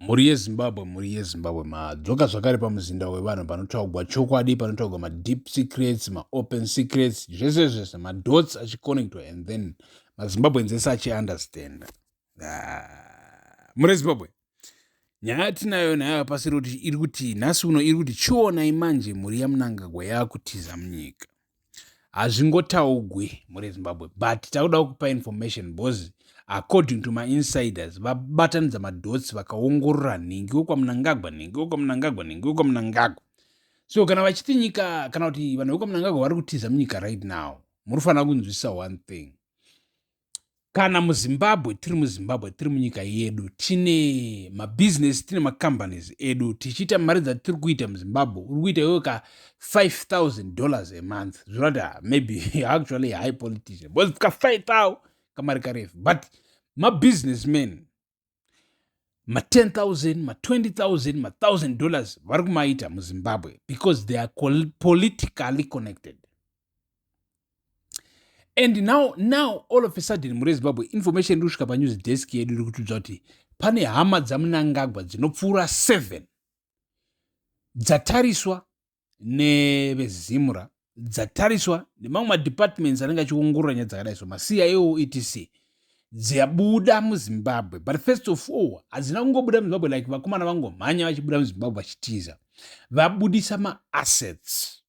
Mhuri yeZimbabwe, mhuri yeZimbabwe, madzoka zvakare pamuzinda wevanhu panotaugwa chokwadi, panotaugwa madeep secrets, maopen secrets, zvese zvese, madots achiconnectwa and then maZimbabweans ese achiunderstand. Ah, mhuri yeZimbabwe, nyaya yatinayo nayo pasi roti iri kuti nhasi uno iri kuti chionai manje mhuri yaMnangagwa yaakutiza munyika. Hazvingotaugwi mhuri yeZimbabwe, but takuda kupa information because according to mainsiders vabatanidza madots vakaongorora nhingi wekwaMnangagwa, nhingi wekwaMnangagwa, nhingi wekwaMnangagwa. So kana vachiti nyika kana kuti vanhu vekwaMnangagwa vari kutiza munyika right now, muri kufanira kunzwisisa one thing. Kana muZimbabwe, tiri muZimbabwe, tiri munyika yedu, tine mabusiness, tine macompanies edu, tichiita mari dzatiri kuita muZimbabwe. Uri kuita iwe ka $5000 a month, zvorati maybe actually high politician because ka 5000 kamari karefu, but mabusinessmen ma10,000, ma20,000, ma$1000 vari kumaita muZimbabwe because they are politically connected. And now all of a sudden, muri Zimbabwe, information iri kusvika panews desk yedu iri kutiudza kuti pane hama dzaMnangagwa dzinopfuura 7 dzatariswa neveZimura, dzatariswa nemamwe madepartments anenge achiongorora nyaya dzakadai, so maCIO etc, dzabuda muZimbabwe. But first of all, hadzina kungobuda muZimbabwe like vakomana vangomhanya vachibuda muZimbabwe vachitiza. Vabudisa maassets.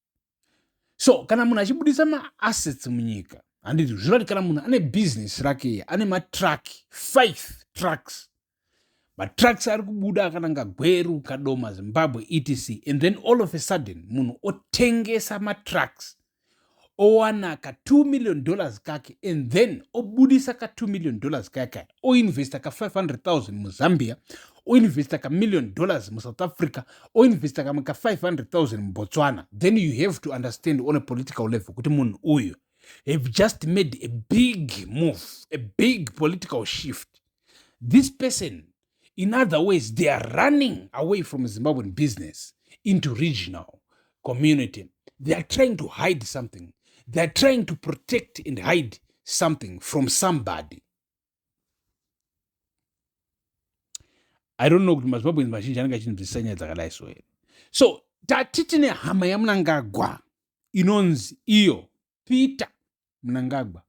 So kana munhu achibudisa maassets munyika, handiti zvinoti kana munhu ane bhizinesi rake, ane matruck, five trucks, matrucks ari kubuda akananga Gweru, Kadoma, Zimbabwe, etc, and then all of a sudden munhu otengesa matrucks, owana ka$2 million kake, and then obudisa ka$2 million kake, oinvesta ka500 000 muZambia, oinvesta kamillion dollars muSouth Africa, oinvesta kamwe ka500 000 muBotswana, then you have to understand on a political level kuti munhu uyu have just made a big move, a big political shift. This person, in other ways, they are running away from Zimbabwean business into regional community. They are trying to hide something. They are trying to protect and hide something from somebody. I don't know kuti maZimbabweans mazhinji anenge achinzwisisa nyaya dzakadai so here. So tati tine hama yaMnangagwa inonzi iyo Peter Mnangagwa.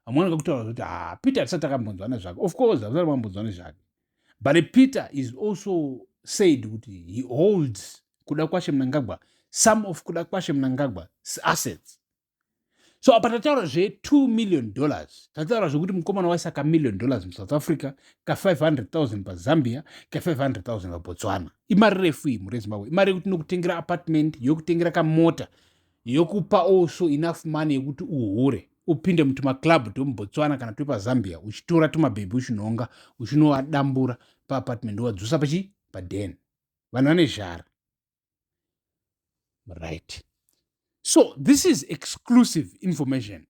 Vamwe vanenge kutaura kuti, "Ha, Peter tisati takambonzwa nezvake." Of course hamusati mambonzwa nezvake, but Peter is also said kuti he holds Kudakwashe Mnangagwa, some of Kudakwashe Mnangagwa assets. So apa tataura zve$2 million, tataura zvekuti mukomana waisa kamillion dollars muSouth Africa, ka500 000 paZambia, ka500 000 paBotswana. Imari refu iyi, muri Zimbabwe. Imari yekuti nokutengera apartment, yokutengera kamota, yokupa also enough money yekuti uhure, upinde mutumaclub tomuBotswana kana twepaZambia, uchitora tumabhebhi, uchinhonga, uchinovadambura paapartment, wadzosa pachi paden. Vanhu vane zhara, right? So this is exclusive information,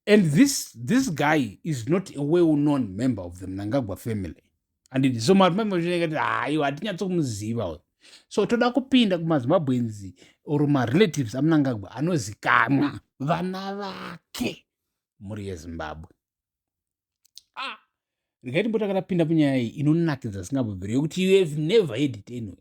and this guy is not a well known member of the Mnangagwa family, anditi? So marimamati, "Haiwa, hatinyatsokumuziva." So toda kupinda kumaZimbabweans or marelatives aMnangagwa anozikamwa, vana vake, mhuri yeZimbabwe. Ah, regai timbotanga tapinda munyaya iyi inonakidza singabviri, yekuti you have never heard it anyway.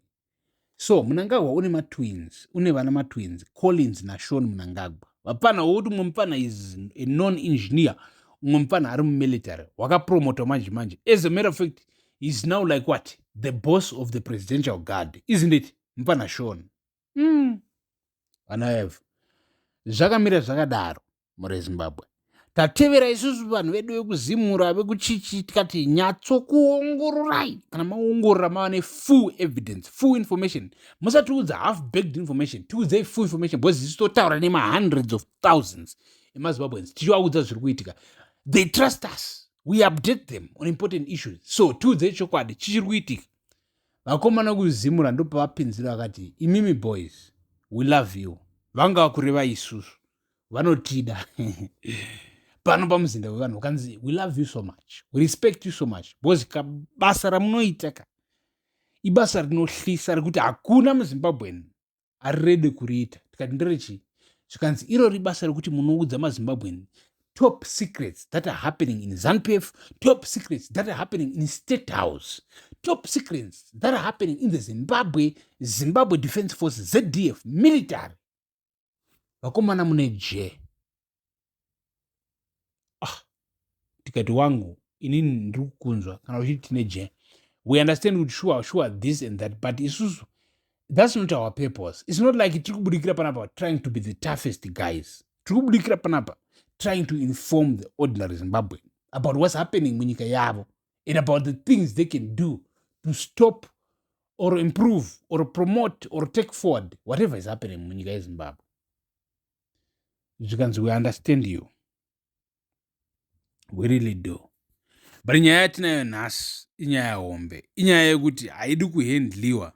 So Mnangagwa une matwins, une vana matwins, Collins naSean Mnangagwa. Vapfana wokuti umwe mupfana is a non engineer, umwe mupfana ari mumilitary, wakapromotwa manje manje. As a matter of fact, is now like what, the boss of the presidential guard, isn't it, mupfana Sean? Vana eve zvakamira zvakadaro, mhuri yeZimbabwe. Tatevera isusu vanhu vedu vekuZimura, vekuchichi, tikati nyatsokuongororai. Kana maongorora, mava nefull evidence, full information. Musatiudza half baked information, tiudzei full information, because isu totaura nemahundreds of thousands emaZimbabweans, tichivaudza zviri kuitika. They trust us, we update them on important issues. So tiudzei chokwadi chichiri kuitika. Vakomana kuZimura ndopavapinzira vakati, "Imimi boys, we love you." Vanga kureva isusu, vanotida pano pamuzinda wevanhu. Vakanzi, "We love you so much, we respect you so much, because kabasa ramunoita ka ibasa rinohlisa rekuti hakuna muZimbabwen ari ready kuriita." Tikati, "Nderechii?" Zvikanzi, "Irori basa rekuti munoudza maZimbabwen top secrets that are happening in ZANU PF, top secrets that are happening in State House, top secrets that are happening in the Zimbabwe Defense Force, ZDF, military. Vakomana mune je. Ah, tikati wangu, inini ndiri kukunzwa kana uchiti tine je. We understand kuti sure this and that, but isusu, that's not our purpose. It's not like tiri kubudikira panapa trying to be the toughest guys. Tiri kubudikira panapa trying to inform the ordinary Zimbabwean about what's happening munyika yavo and about the things they can do to stop or improve or promote or take forward whatever is happening munyika yeZimbabwe. Zvikanzi, "We understand you, we really do." But nyaya yatinayo nhasi inyaya hombe, inyaya yekuti haidi kuhandliwa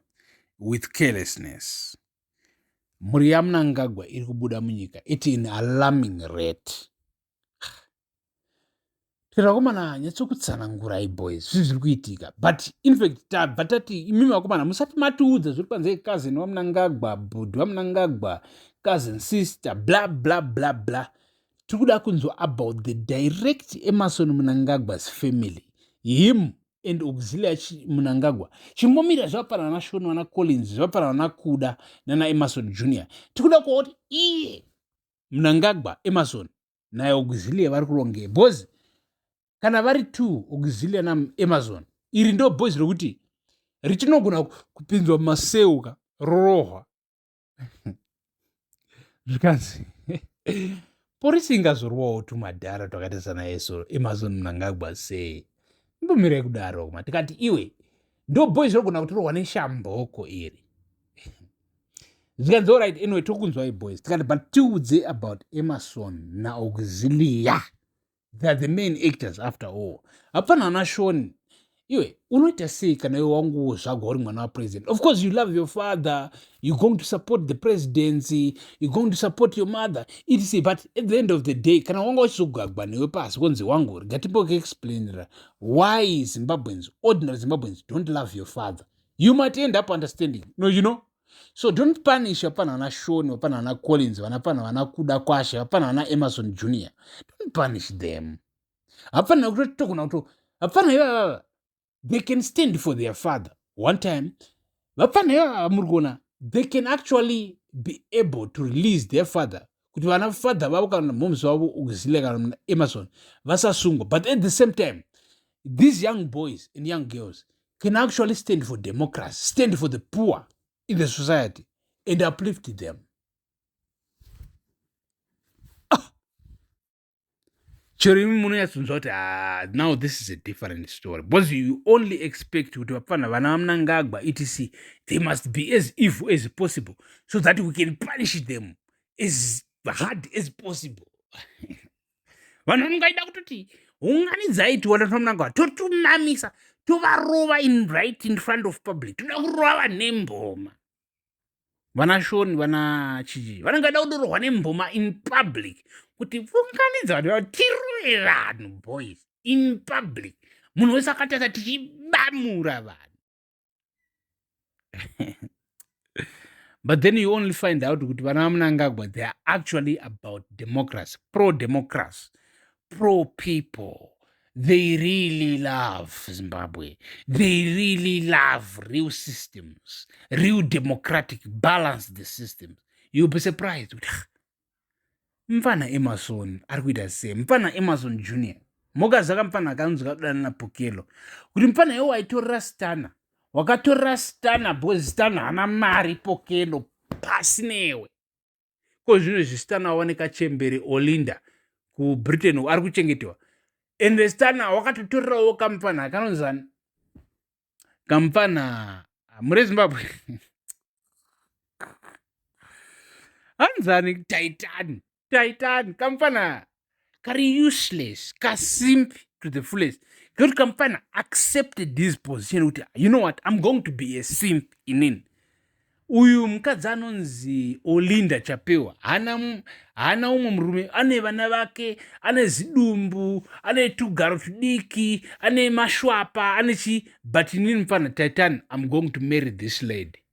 with carelessness. Mhuri yaMnangagwa iri kubuda munyika at an alarming rate. Tikati, "Vakomana, nyatsokutsanangurai boys zvinhu zviri kuitika." But in fact tabva tati, "Imimi vakomana, musati matiudza zviri panze, cousin waMnangagwa, bhudhi waMnangagwa, cousin sister, bla bla bla bla, tiri kuda kunzwa about the direct Emmerson Mnangagwa's family, him and Auxilia Mnangagwa. Chimbomira zvavafanana naShoni, vana Collins, zvavafanana naKuda nana Emmerson Junior. Tiri kuda kuva kuti iye Mnangagwa Emmerson naye Auxilia vari kurongei, because kana vari two, Auxilia naEmmerson, iri ndo boys rokuti richinogona kupinzwa mumaseuka rorohwa. Zvikanzi, "Porisi ingazorwawo tumadhara twakaita sana eso Emmerson Mnangagwa sei? Imbomirai kudaro ma." Tikati, "Iwe, ndo boys rogona kutorwa neshamboko iri." Zvikanzi, "Alright, anyway, tokunzwai boys." Tikati, "But tiudze about Emmerson naAuxilia. They are the main actors after all." Hapana naShoni. Iwe unoita sei kana iwe wangu zvagwa uri mwana wapresident? Of course you love your father, you're going to support the presidency, you're going to support your mother, etc. But at the end of the day, kana wanga uchizogagwa newe pasi kunzi, "Wangu, rega timbokuexplainira why Zimbabweans, ordinary Zimbabweans, don't love your father," you might end up understanding. No, you know, so don't punish vapana vana Shoni, vapana vana Collins, vanapana vana Kuda Kwashe, vapana vana Emmerson Junior. Don't punish them. Hapana kutotogona kuto hapana ivavava, they can stand for their father one time. Vapfana ivava muri kuona, they can actually be able to release their father kuti vana father vavo kana moms vavo Auxilia kana Emmerson vasasungwa. But at the same time, these young boys and young girls can actually stand for democracy, stand for the poor in the society and uplift them. Ah! Chero imi munonyatsonzwa kuti, ah, now this is a different story, because you only expect kuti vapfana vana vaMnangagwa etc, they must be as evil as possible so that we can punish them as hard as possible. Vanhu vanongaida kutoti unganidzai tiona twaMnangagwa, totumamisa, tovarova in right in front of public. Toda kurova nemboma vana Shoni, vana chichi, vanenge vada kudorohwa nemboma in public, kuti funganidza vanhu vava tirove vanhu boys in public, munhu wese akatata, tichibamura vanhu. But then you only find out kuti vana vaMnangagwa, they are actually about democracy, pro democracy, pro people. They really love Zimbabwe. They really love real systems, real democratic balanced systems. You'll be surprised kuti, "Ah, mufana Emmerson ari kuita sei?" Mufana Emmerson Junior, mokazaka mufana akanzi kadana naPokelo kuti mufana iwo waitorera Stana, wakatorera Stana because Stana haana mari. Pokelo, pasi newe. Ko zvino zviStana waoneka chembere Olinda kuBritain ari kuchengetewa, ende Stana wakatotorerawo kamufana kanonzani, kamufana mure Zimbabwe hanzani, Titan, Titan, kamufana kari useless, kasimp to the fullest, ngekuti kamufana accepted this position kuti, "You know what, I'm going to be a simp inini." Uyu mukadzi anonzi Olinda Chapewa haana umwe murume, ane vana vake, ane zidumbu, ane tugaro tudiki, ane mashwapa, ane chi, but inini mufana Titan, I'm going to marry this lady.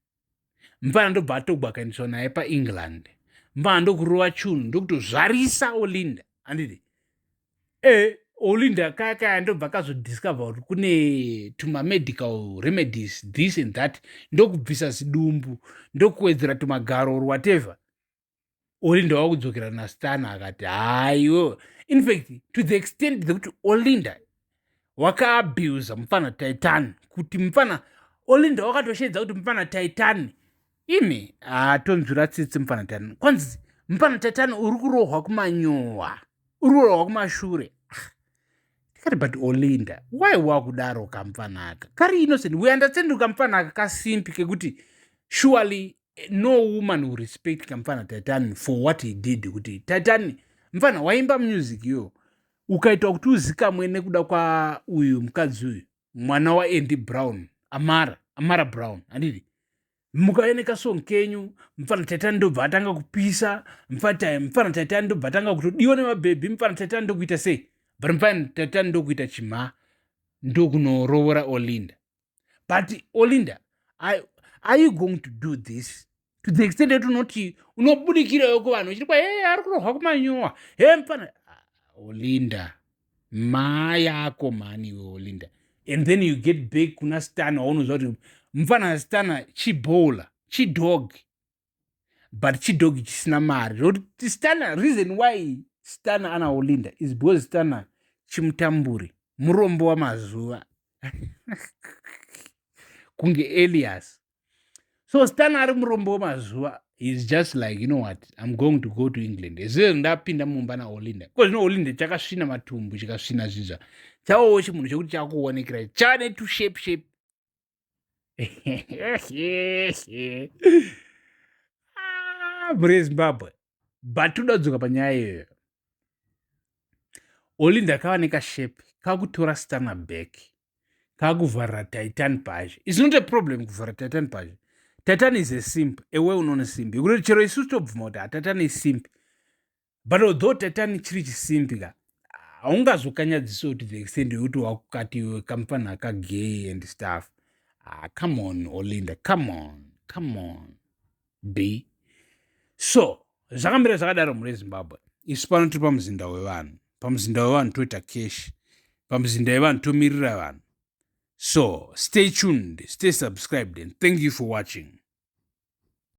Mufana ndobva atogwa, akaendeswa naye paEngland. Mufana ndokurova chunhu, ndokutozvarisa Olinda, handiti? E Olinda kaya kaya ndobva kazodiscover kuti kune tumamedical remedies, this and that, ndokubvisa zidumbu, ndokuwedzera tumagaro or whatever. Olinda wakudzokera naStana akati haiwo. In fact, to the extent dzekuti Olinda wakaabusa mufana Titan, kuti mufana Olinda wakatosheedza kuti mufana Titan imi hatonzwira tsitsi mufana Titan. Kwanzi mufana Titan uri kurohwa kumanyowa, uri kurohwa kumashure. Tikati, but Olinda, why wakudaro? Kamfanaka kari innocent. We understand kuti kamfanaka kasimpi kekuti surely no woman will respect kamfana Titan for what he did, kuti Titan mfana waimba music iyo ukaitwa kuti uzikamwe nekuda kwauyu mukadzi uyu, mwana waAndy Brown, Amara, Amara Brown, handiti? Mukaoneka song kenyu, mufana Titan ndobva atanga kupisa. Mufana Titan ndobva atanga kutodiwa nemabhebhi. Mufana Titan ndokuita sei? But mufana Titan ndokuita chimha, ndokunorovora Olinda. But Olinda, are you going to do this to the extent that unoti unobudikirayo kuvanhu uchiti kwa he ari kurohwa kumanyowa he mufana Olinda ma yako mani iwe Olinda? And then you get back kuna Stana, waunoziva kuti mufana Stana chibowler, chidog, but chidog chisina mari, zvokuti Stana, reason why Stana ana Olinda is because Stana chimutamburi, murombo wamazuva kunge Elias. So Stana ari murombo wemazuva is just like, you know what, I'm going to go to England. Ezvizvo ndapinda mumba naOlinda ko zvino Olinda chakasvina matumbu, chikasvina zvidzva, chavawo chimunhu chekuti chakuonekera chava netushape shape. Ah, mhuri yeZimbabwe, but toda kudzoka panyaya iyoyo. Olinda kava nekashape kakutora Stana back, kakuvharira Titan pazhe. It's not a problem kuvhara Titan pazhe. Titan is a simp, a well known simp, yekuti chero isusu tobvuma kuti haTitan isimp. But although Titan chiri chisimpi ka, haungazokanyadziso to the extent yekuti wakukati iwe kamufana kagay and stuff. Ah, come on Olinda, come on, come on b. So zvakamira zvakadaro, mhuri yeZimbabwe. Isu pano tiri pamuzinda wevanhu. Pamuzinda wevanhu toita cash, pamuzinda wevanhu tomirira vanhu. So stay tuned, stay subscribed and thank you for watching.